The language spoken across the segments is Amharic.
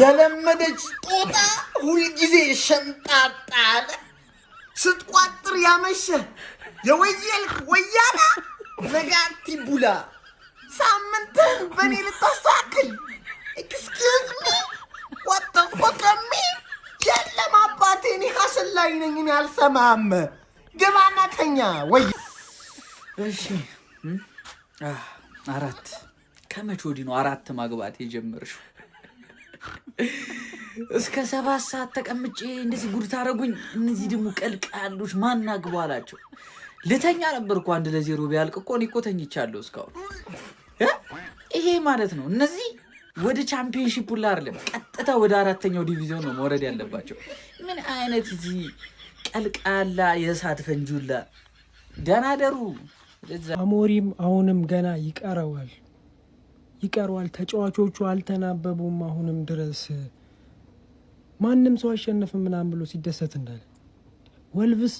የለመደች ጦጣ ሁልጊዜ ሸምጣጣ አለ። ስትቋጥር ያመሸ የወየልክ ወያላ nagaatti bulaa። ሳምንትህን በእኔ ልታስተካክል? Excuse me, what the fuck me? የለም አባቴ፣ እኔ hustle ላይ ነኝ። እኔ አልሰማም። ግባና ተኛ ወይ። እሺ፣ አራት ከመቼ ወዲህ ነው አራት ማግባት የጀመርሽው? እስከ 7 ሰዓት ተቀምጬ እንደዚህ ጉድ ታደረጉኝ። እነዚህ ደግሞ ቀልቃሎች ማን አግባ አላቸው። ልተኛ ነበር እኮ 1-0 ቢያልቅ እኮ እኔ እኮ ተኝቻለሁ እስካሁን። ይሄ ማለት ነው እነዚህ ወደ ቻምፒየንሺፕ ሁላ አይደለም፣ ቀጥታ ወደ አራተኛው ዲቪዚዮን ነው መውረድ ያለባቸው። ምን አይነት እዚህ ቀልቃላ የእሳት ፈንጁላ። ደህና ደሩ። አሞሪም አሁንም ገና ይቀረዋል ይቀረዋል። ተጫዋቾቹ አልተናበቡም አሁንም ድረስ። ማንም ሰው አሸነፍም ምናምን ብሎ ሲደሰት እንዳለ ወልቭስ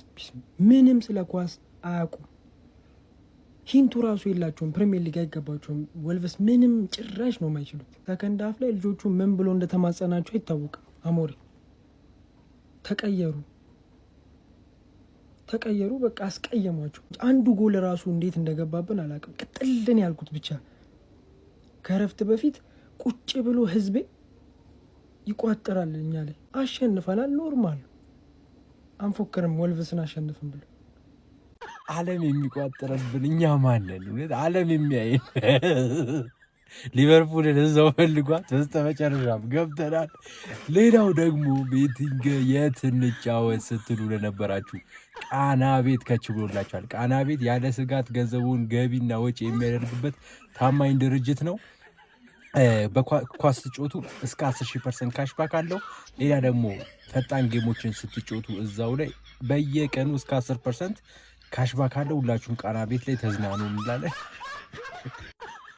ምንም ስለ ኳስ አያውቁም። Hint ኡ ራሱ የላቸውም። ፕሪሚየር ሊግ አይገባቸውም። ወልቭስ ምንም ጭራሽ ነው የማይችሉት። Second half ላይ ልጆቹ ምን ብሎ እንደተማጸናቸው አይታወቅም። አሞሪ ተቀየሩ ተቀየሩ፣ በቃ አስቀየሟቸው። አንዱ ጎል ራሱ እንዴት እንደገባብን አላውቅም። ቅጥልን ያልኩት ብቻ ከረፍት በፊት ቁጭ ብሎ ህዝቤ ይቋጥራል እኛ ላይ። አሸንፈናል፣ normal አንፎክርም፣ ወልቭስን አሸንፍም ብሎ። ዓለም የሚቋጥረብን እኛ ማንን? እውነት ዓለም የሚያይን ሊቨርፑልን እዛው ፈልጓት በስተመጨረሻም ገብተናል። ሌላው ደግሞ betting የት እንጫወት ስትሉ ለነበራችሁ ቃና ቤት ከች ብሎላችኋል። ቃና ቤት ያለ ስጋት ገንዘቡን ገቢና ወጪ የሚያደርግበት ታማኝ ድርጅት ነው። በኳስ ስትጫወቱ እስከ 10 ሺህ percent cashback አለው። ሌላ ደግሞ ፈጣን game ኦችን ስትጫወቱ እዛው ላይ በየቀኑ እስከ 10% cashback አለው። ሁላችሁም ቃና ቤት ላይ ተዝናኑ እንላለን።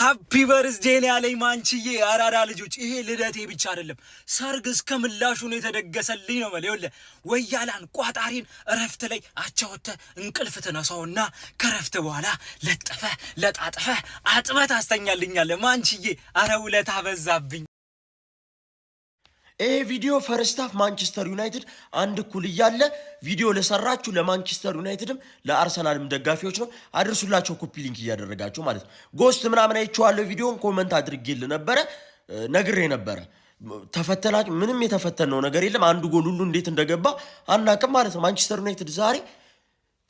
Happy birthday ነው ያለኝ ማንችዬ። አራዳ ልጆች፣ ይሄ ልደቴ ብቻ አይደለም፣ ሰርግ እስከ ምላሹ ነው የተደገሰልኝ ነው ማለት። ይኸውልህ ወያላን ቋጣሪን እረፍት ላይ አቻወተ እንቅልፍ ትነሳውና ከረፍት በኋላ ለጠፈ ለጣጥፈ አጥበህ ታስተኛልኛለህ ማንችዬ። አረ ውለታ በዛብኝ። ይሄ ቪዲዮ first half ማንቸስተር ዩናይትድ አንድ እኩል እያለ ቪዲዮ ለሰራችሁ ለማንቸስተር ዩናይትድም ለአርሰናልም ደጋፊዎች ነው። አድርሱላቸው፣ copy link እያደረጋችሁ ማለት ነው። Ghost ምናምን አይቼዋለሁ። ቪዲዮን comment አድርጌል ነበረ፣ ነግሬ ነበረ። ተፈተናችሁ? ምንም የተፈተነው ነገር የለም። አንዱ ጎል ሁሉ እንዴት እንደገባ አናቅም ማለት ነው። ማንቸስተር ዩናይትድ ዛሬ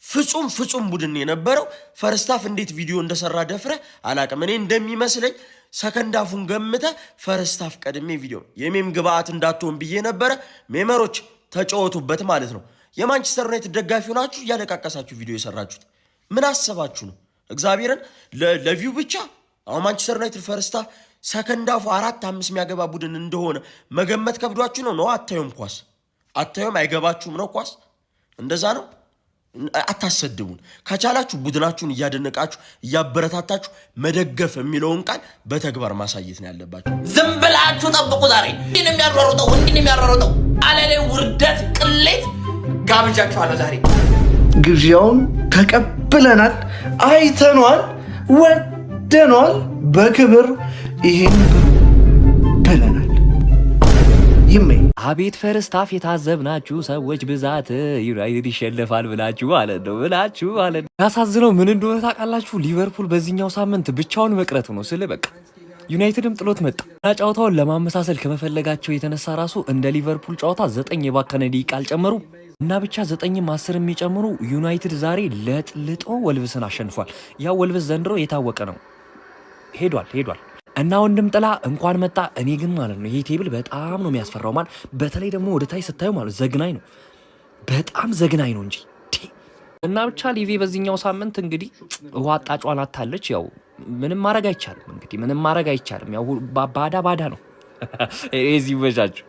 ፍጹም ፍጹም ቡድን የነበረው first half እንዴት ቪዲዮ እንደሰራ ደፍረ አላቅም። እኔ እንደሚመስለኝ second half ኡን ገምተ first half ቀድሜ ቪዲዮ የ meme ግብአት እንዳትሆን ብዬ ነበረ። Memer ኦች ተጫወቱበት ማለት ነው። የማንቸስተር ዩናይትድ ደጋፊ ሆናችሁ እያለቃቀሳችሁ ቪዲዮ የሰራችሁት ምን አስባችሁ ነው? እግዚአብሔርን ለ view ብቻ። አሁን ማንቸስተር ዩናይትድ first half second half ኡ አራት አምስት የሚያገባ ቡድን እንደሆነ መገመት ከብዷችሁ ነው ነው? አታዩም፣ ኳስ አታዩም፣ አይገባችሁም ነው ኳስ እንደዛ ነው። አታሰድቡን። ከቻላችሁ ቡድናችሁን እያደነቃችሁ እያበረታታችሁ መደገፍ የሚለውን ቃል በተግባር ማሳየት ነው ያለባችሁ። ዝም ብላችሁ ጠብቁ። ዛሬ እንዲህ ነው የሚያሯሩጠው፣ እንዲህ ነው የሚያሯሩጠው። አለሌ ውርደት፣ ቅሌት ጋብዣችኋለሁ ዛሬ። ግብዣውን ተቀብለናል፣ አይተኗል፣ ወደኗል። በክብር ይሄን ብለናል። ይሜ። አቤት first half የታዘብናችሁ ሰዎች ብዛት፣ ዩናይትድ ይሸነፋል ብላችሁ ማለት ነው ብላችሁ ማለት ነው። ያሳዝነው ምን እንደሆነ ታውቃላችሁ? ሊቨርፑል በዚህኛው ሳምንት ብቻውን መቅረቱ ነው። ስለ በቃ ዩናይትድም ጥሎት መጣ እና ጨዋታውን ለማመሳሰል ከመፈለጋቸው የተነሳ ራሱ እንደ ሊቨርፑል ጨዋታ ዘጠኝ የባከነ ደቂቃ አልጨመሩ እና ብቻ ዘጠኝም 10 የሚጨምሩ ዩናይትድ ዛሬ ለጥልጦ ወልቭስን አሸንፏል። ያው ወልቭስ ዘንድሮ የታወቀ ነው፣ ሄዷል ሄዷል። እና ወንድም ጥላ እንኳን መጣ። እኔ ግን ማለት ነው ይሄ table በጣም ነው የሚያስፈራው። ማለት በተለይ ደግሞ ወደ ታች ስታዩ ማለት ዘግናኝ ነው፣ በጣም ዘግናኝ ነው እንጂ። እና ብቻ ሊቬ በዚህኛው ሳምንት እንግዲህ ውሃ አጣጯን አታለች። ያው ምንም ማድረግ አይቻልም፣ እንግዲህ ምንም ማድረግ አይቻልም። ያው ባዳ ባዳ ነው። እዚህ ይመቻችሁ።